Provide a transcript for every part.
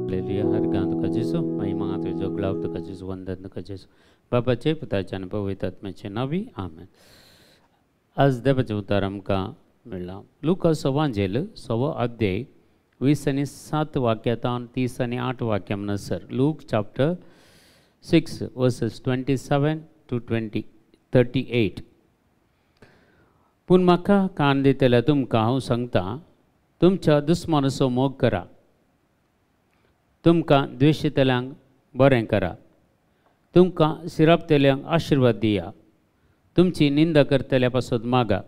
Hallelujah. हर गान तुका जेजू, महिमा तुजो, गुलाब तुका जेजू, वंदन तुका जेजू, बाबाचे पुताचे आनी पवित्र आत्म्याचे नांवी आमेन। आज देवाचें उतर आमकां मेळ्ळां लुका वांजेल 6 अध्याय 20 आनी 7 वाक्यांत 30 आनी 8 वाक्यां म्हणसर। Luke chapter 6 verses 27 to 38। पूण म्हाका कान दितल्या तुमकां हांव सांगता, तुमच्या दुस्मानाचो मोग करा, तुमकां द्वेशितल्यांक बरें करा, तुमकां सिरापतल्यांक आशिर्वाद दिया, तुमची निंदा करतल्या पासत मागा,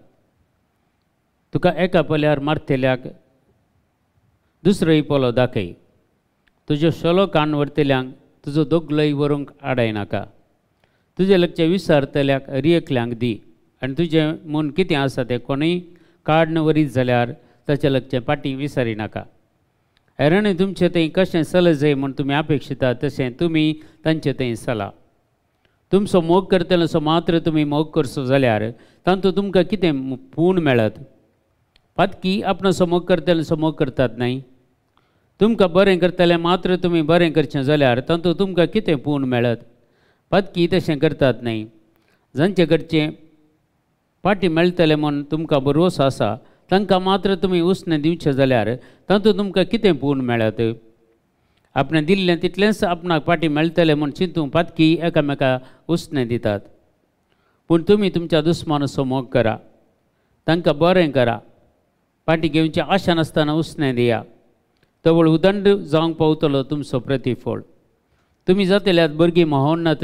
तुका एका पोल्यार मारतल्याक दुसरोय पोलो दाखय, तुज्यो शोलो कान व्हरतल्यांक तुजो दोगलोय व्हरूंक आडायनाका, तुजें लक्ष विसारतल्याक रियकल्यांक दी, आनी तुजें मन कितें आसा तें कोणूय काडून व्हरीत जाल्यार ताचें लक्ष पाटी विसारिनाका। हेरांनी तुमचें थंय कशें चलत जाय म्हूण तुमी अपेक्षितात तशें तुमी तांचे थंय चला। तुमचो मोग करतलो मात्र तुमी मोग करचो जाल्यार तातूंत तुमकां कितें पूण मेळत? पातकी आपणाचो मोग करतलो मोग करतात न्हय? तुमकां बरें करतले मात्र तुमी बरें करचें जाल्यार तातूंत तुमकां कितें पूण मेळत? पातकी तशें करतात न्हय? जांचे कडचें पाटी मेळटलें म्हूण तुमकां भरवंसो आसा तांकां मात्र तुमी उसणें दिवचें जाल्यार तातूंत तुमकां कितें पूण मेळत? आपणें दिल्लें तितलेंच आपणाक पाटी मेळटलें म्हूण चिंतूंक पातकी एकामेका उसणें दितात। पूण तुमी तुमच्या दुस्मानाचो मोग करा, तांकां बरें करा, पाटी घेवची आशा नासतना उसणें दिया, तवळ उदंड जावंक पावतलो तुमचो प्रतिफळ। तुमी जातल्यात भुरगीं महोन्नत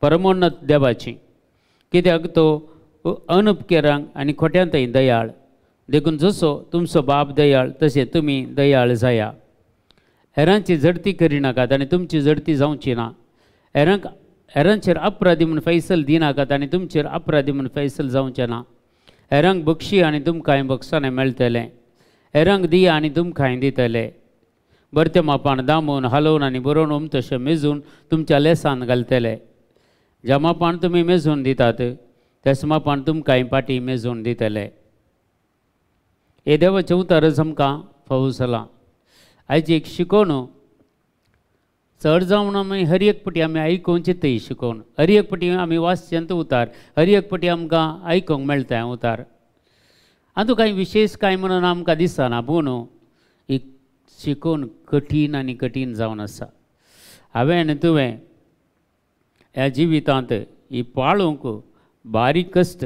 परमोन्नत देवाची, कित्याक तो अनुपकेरांक आनी खोट्यांतय दयाळ। देखून जसो तुमचो बाप दयाळ तशें तुमी दयाळ जाया। हेरांची झडती करिनाकात आनी तुमची झडती जावची ना। हेरांचेर अपराधी म्हूण फैसल दिनाकात आनी तुमचेर अपराधी म्हूण फैसल जावचें ना। हेरांक बक्षी आनी तुमकांय बक्षाणें मेळटलें, हेरांक दिया आनी तुमकांय दितले। बरते मापान दामून हालोवन आनी बरोवन उमतशें मेजून तुमच्या लेसान घालतले। ज्या मापान तुमी मेजून दितात त्याच मापान तुमकांय पाटी मेजून दितले। हे देवाचें उतरच आमकां फावो जालां। आयची एक शिकोवन चड जावन आमी हर एक पटी आमी आयकूंक चित्तय शिकोवन, हर एक पटी आमी वाचचें उतार, हर एक पटी आमकां आयकूंक मेळटा हें उतार। आतां कांय विशेश कांय म्हणून आमकां दिसना, पूण एक शिकोवन कठीण आनी कठीण जावन आसा। हांवें आनी तुवें ह्या जिवितांत ही पाळूंक बारीक कश्ट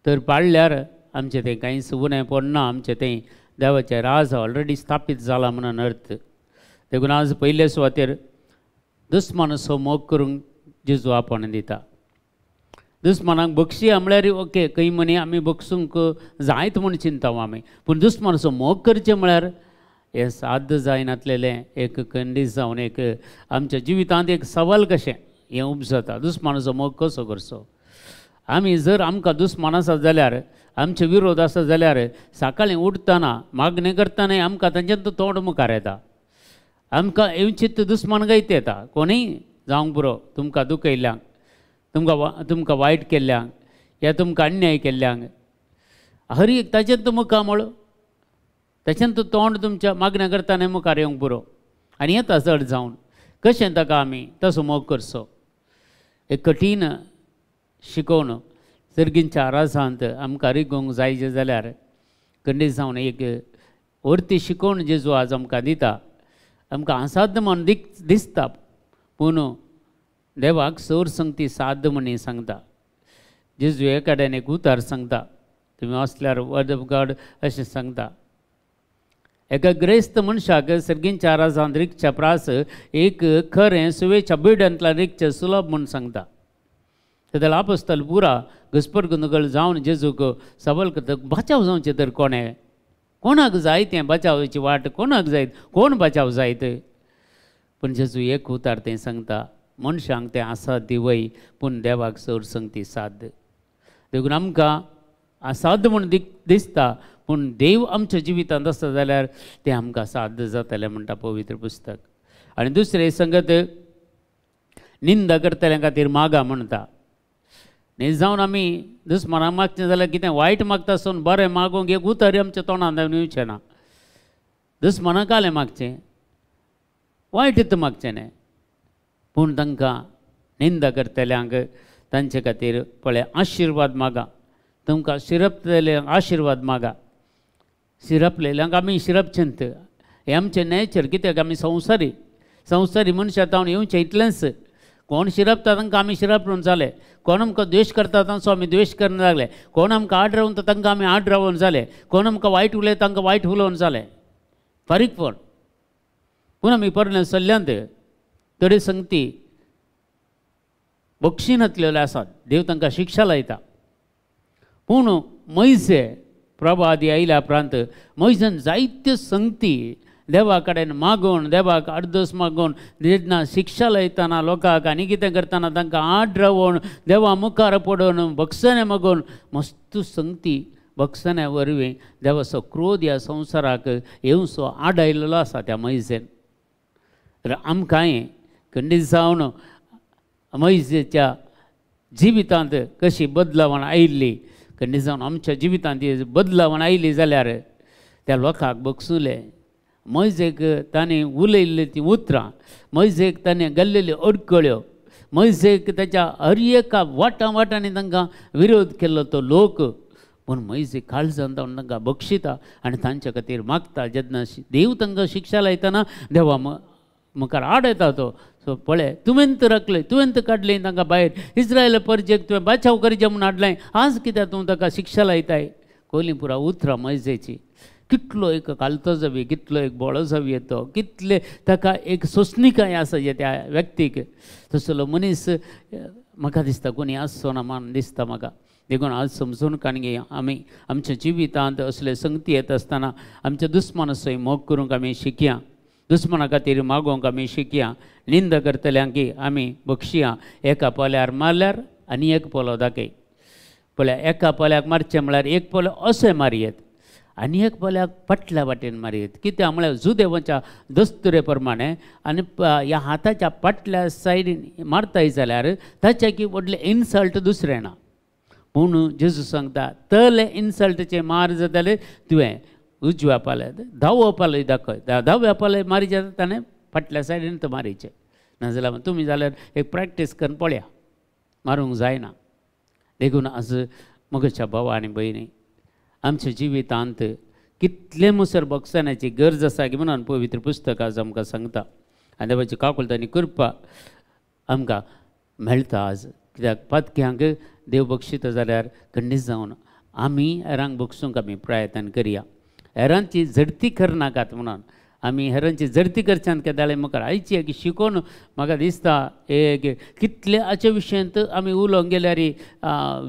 तर पाळल्यार आमचें तें कांयच उणें पडना, आमचें तें देवाचें राज ऑलरेडी स्थापीत जालां म्हणून अर्थ। देखून आज पयले सुवातेर दुस्मानाचो मोग करूंक जेजू आपोवणें दिता। दुस्मानाक बक्षी म्हळ्यार ओके, खंय मनी आमी बक्षूंक जायत म्हूण चिंता आमी, पूण दुस्मानाचो मोग करचें म्हळ्यार हें साध्य जायनातलेलें एक कंडीस जावन एक आमच्या जिवितांत एक सवाल कशें हें उपजता। दुस्मानाचो मोग कसो करचो? आमी जर आमकां दुस्मान आसा जाल्यार, आमचे विरोध आसा जाल्यार सकाळीं उठतना मागणें करतनाय आमकां तांचें तोंड मुखार येता, आमकां येवचित दुस्मान गायत येता। कोणूय जावंक पुरो, तुमकां दुखयल्ल्यांक, तुमकां वायट केल्ल्यांक या तुमकां अन्याय केल्ल्यांक, हर एक ताचें मुखामळ, ताचें तोंड तुमच्या मागणें करतना मुखार येवंक पुरो आनी येता चड जावन। कशें ताका आमी तसो मोग करचो? एक कठीण शिकोवन सर्गींच्या राजांत आमकां रिगोवंक जायचें जाल्यार खंडीत जावन एक वर्ती शिकोवण जेजू आज आमकां दिता। आमकां असाध्य म्हूण दिसता, पूण देवाक सौर संगती साध्य म्हूण सांगता। जेजू हे कडेन एक उतार सांगता, तुमी वाचल्यार वर्ड ऑफ गॉड अशें सांगता, एका ग्रेस्त मनशाक सर्गींच्या राजांत रिगच्या प्रास एक खरें सुवेच्या बिड्यांतल्यान रिगचें सुलभ म्हूण सांगता। तेदळ आपोस्तल पुरा घुसपट गुंदगळ जावन जेजूक सवाल करता, बचाव जावचें तर कोणें? कोणाक जाय तें बचावाची वाट? कोणाक जायत? कोण बचाव जायत? पूण जेजू एक उतार तें सांगता, मनशांक तें असाध्य वय, पूण देवाक सर संगती साध्य। देखून आमकां असाध्य म्हूण दिसता, पूण देव आमच्या जिवितांत आसता जाल्यार तें आमकां साध्य जातलें म्हणटा पवित्र पुस्तक। आनी दुसरें संगत निंदा करतल्यां खातीर मागा म्हणटा। न्ही जावन आमी दुस्मानाक मागचें जाल्यार कितें वायट मागता आसून बरें मागूंक एक उतर आमच्या तोंडांत येवचें ना। दुस्मानाक कालें मागचें, वायट मागचें न्हय, पूण तांकां निंदा करतल्यांक तांचे खातीर पळय आशिर्वाद मागा. तुमकां शिरपतल्यांक आशिर्वाद मागा. शिरपलेल्यांक आमी शिरपचेंत, हें आमचें नेचर. कित्याक आमी संवसारी, संवसारी मनशां तावन येवचें इतलेंच. कोण शिरपता तांकां आमी शिरप जाले, कोण आमकां द्वेश करता तांचो आमी द्वेश करून लागले, कोण आमकां आड रावता तांकां आमी आड रावून जाले, कोण आमकां वायट उलयता तांकां वायट उलोवन जाले. फारीकपण पूण आमी परणे सल्ल्यांत थोडे संगती बक्षिनातलेले आसात, देव तांकां शिक्षा लायता. पूण मैसे प्रभादी आयल्या उपरांत मैजन जायत्यो संगती देवा कडेन मागून, देवाक अर्दोस मागून, जेन्ना शिक्षा लायतना लोकांक आनी कितें करतना तांकां आड रावून देवा मुखार पडून बक्षाने मागून मस्त संगती बक्षाने वरवीं देवाचो क्रोध ह्या संवसाराक येवचो आडायलेलो आसा त्या मैजेन. तर आमकांय खंडीत जावन मैजेच्या जिवितांत कशी बदलावण आयिल्ली, खंडीत जावन आमच्या जिवितांत बदलावण आयली जाल्यार त्या लोकांक बक्षुले. मैजेक ताणें उलयल्ली तीं उतरां, मैजेक ताणें घाल्लेल्यो अडकळ्यो, मैजेक ताच्या हर एका वाटां वाटांनी तांकां विरोध केल्लो तो लोक, पूण मैजे काळजान तावन तांकां बक्षिता आनी तांच्या खातीर मागता. जेन्ना देव तांकां शिक्षा लायतना देवा मुखार आड येता तो, सो पळय तुवें तर राखलें, तुवें तर काडलें तांकां भायर, इस्रायल परजेक तुवें बाचाव करचें म्हूण हाडलें, आज कित्याक तूं ताका शिक्षा लायताय? कोयलीं पुरा उतरां मैजेची. कितलो एक कालतो जावये, कितलो एक बोळो जावये तो, कितले ताका एक सोंसणिकाय आसा जे त्या व्यक्तीक. तसलो मनीस म्हाका दिसता कोणी आसचो ना मान दिसता म्हाका. देखून आज समजून काणगे आमी आमच्या जिवितांत असले संगती येत आसतना आमच्या दुस्मानाचोय मोग करूंक आमी शिकया, दुस्मना खातीर मागोवंक आमी शिकया, निंदा करतल्यांक आमी बक्षिया. एका पोल्यार मारल्यार आनी एक पोलो दाखय. पळय एका पोल्याक मारचें म्हळ्यार एक पोलो अशें मारयेत आनी एक पोल्याक फाटल्या वाटेन मारयेत. कित्याक म्हळ्यार जुदेवाच्या दस्तुरे प्रमाणे आनी ह्या हाताच्या फाटल्या सायडीन मारताय जाल्यार ताच्या की व्हडलें इन्सल्ट दुसरें ना. पूण जेजू सांगता तले इन्सल्टचे मार जाताले तुवें उजव्या पाल्यार धावो पालय दाखय, धाव्या पालय मारी जाता ताणें फाटल्या सायडीन तो मारीचें. नाजाल्यार तुमी जाल्यार एक प्रॅक्टीस करून पळया, मारूंक जायना. देखून आज म्हज्या भावा आनी भयणी आमच्या जिवितांत कितले मुसर बक्षाण्याची गरज आसा की म्हणून पवित्र पुस्तक आज आमकां सांगता. आनी देवाची काकुळट आनी कृपा आमकां मेळटा आज. कित्याक पातक्यांक देव बक्षिता जाल्यार खंडीत जावन आमी हेरांक बक्षूंक आमी प्रयत्न करया. हेरांची झडती करनाकात म्हणून आमी हेरांची झडती करच्यान केदाळे मुखार आयची एक शिकोवन म्हाका दिसता एक कितले हाचे विशयांत आमी उलोवंक गेल्यार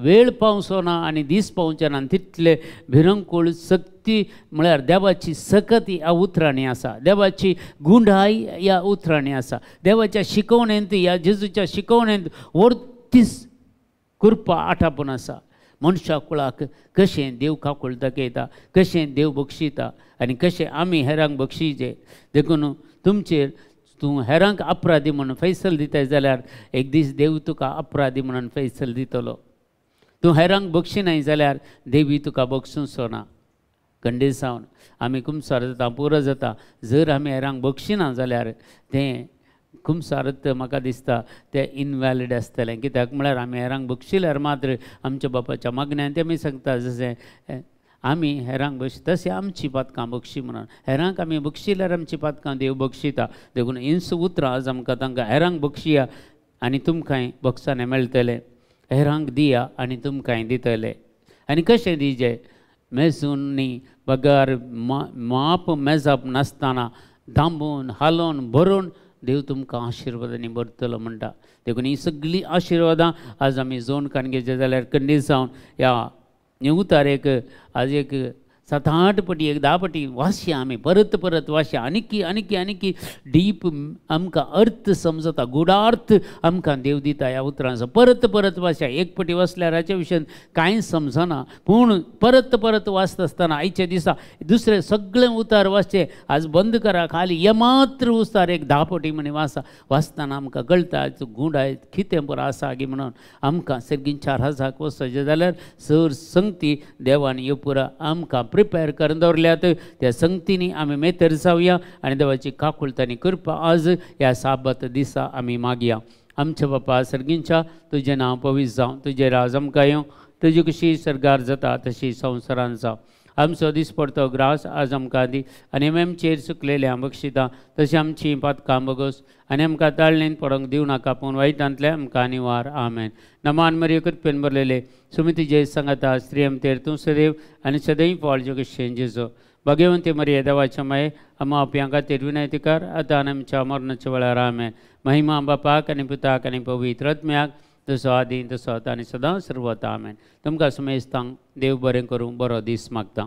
वेळ पावचो ना आनी दीस पावचे ना. तितले भिरंकूळ शक्ती म्हळ्यार देवाची सकत ह्या उतरांनी आसा, देवाची गुंडाय ह्या उतरांनी आसा, देवाच्या शिकवणेंत ह्या जेजूच्या शिकवणेंत वर्तीस कृपा आठापून आसा. मनशा कुळाक कशें देव काकूळ दाखयता, कशें देव बक्षिता आनी कशें आमी हेरांक बक्षिचे. देखून तुमचेर तूं हेरांक अपराधी म्हणून फैसल दिताय जाल्यार एक दीस देव तुका अपराधी म्हणून फैसल दितलो. तूं हेरांक बक्षिनाय जाल्यार देवी तुका बक्षुचो ना. खंडीत जावन आमी कुमसार जाता, पुरो जाता. जर आमी हेरांक बक्षिना जाल्यार तें कुमसारत म्हाका दिसता तें इनवॅलिड आसतलें. कित्याक म्हळ्यार आमी हेरांक बक्षिल्यार मात्र आमच्या बापाच्या मागण्यान तें आमी सांगता जशें आमी हेरांक बक्षी तशें आमची पातकां बक्षी म्हणून हेरांक आमी बक्षिल्यार आमची पातकां देव बक्षिता. देखून इंस उतरां आज आमकां तांकां हेरांक बक्षिया आनी तुमकांय बक्षाने मेळटलें, हेरांक दिया आनी तुमकांय दितले. आनी कशें दिजे? मेजून बगर माप मेजप नासतना दांबून हालोवन भरून देव तुमकां आशिर्वादांनी भरतलो म्हणटा. देखून ही सगळीं आशिर्वादां आज आमी जोन काणगेचे जाल्यार खंडीत जावन ह्या उतार एक आज एक 7-8 पटी एक 10 पटी वाचया आमी, परत परत वाचया, आनीकी आनीकी आनीकी डीप आमकां अर्थ समजता, गुडार्थ आमकां देव दिता ह्या उतरांचो. परत परत वाचया, एक पटी वाचल्यार हाच्या विशयान कांय समजना, पूण परत परत वाचता आसतना आयच्या दिसा दुसरें सगळें उतार वाचचें आज बंद करा, खाली हे मात्र उतार एक 10 पटी म्हणी वाचा. वाचतना आमकां कळटा गूढ कितें बरो आसा गी म्हणून आमकां सर्गीन 4000 वचचें जाल्यार सर संगती देवान ह्यो पुरा आमकां प्रिपेर करून दवरल्यात त्या संगतींनी आमी मेतर जावया आनी देवाची काकुळट आनी कृपा आज ह्या साबात दिसा आमी मागया. आमच्या बापा सर्गींच्या, तुजें नांव पवित्र जावं, तुजें राज आमकां येवं, तुजी कशी सर्गार जाता तशी संवसारान जावं. आमचो दिसपडतो ग्रास आज आमकां दी आनी आमचेर चुकलेल्या बक्षिता तशी आमची पातकां बगोस आनी आमकां ताळणेन पडोंक दिवं नाका पूण वायटांतले आमकां निवार. आमेन. नमान मरिये, कृपेन भरलेले, सुमिती जय सांगाता, स्त्री आमतेर तूं सदैव आनी सदैव फळ जोगेशेन जेजो. भाग्यवंती मरिये, देवाच्या माये, आमा आपयां खातीर विनंती कर आतां आनी आमच्या मरणाच्या वेळार. आमेन. महिमा बापाक आनी पुताक आनी पवित्र आत्म्याक, जसो आदी तसो आतां आनी सदां सर्वता. आमेन. तुमकां सुमेस्तांक देव बरें करूं, बरो दीस मागता.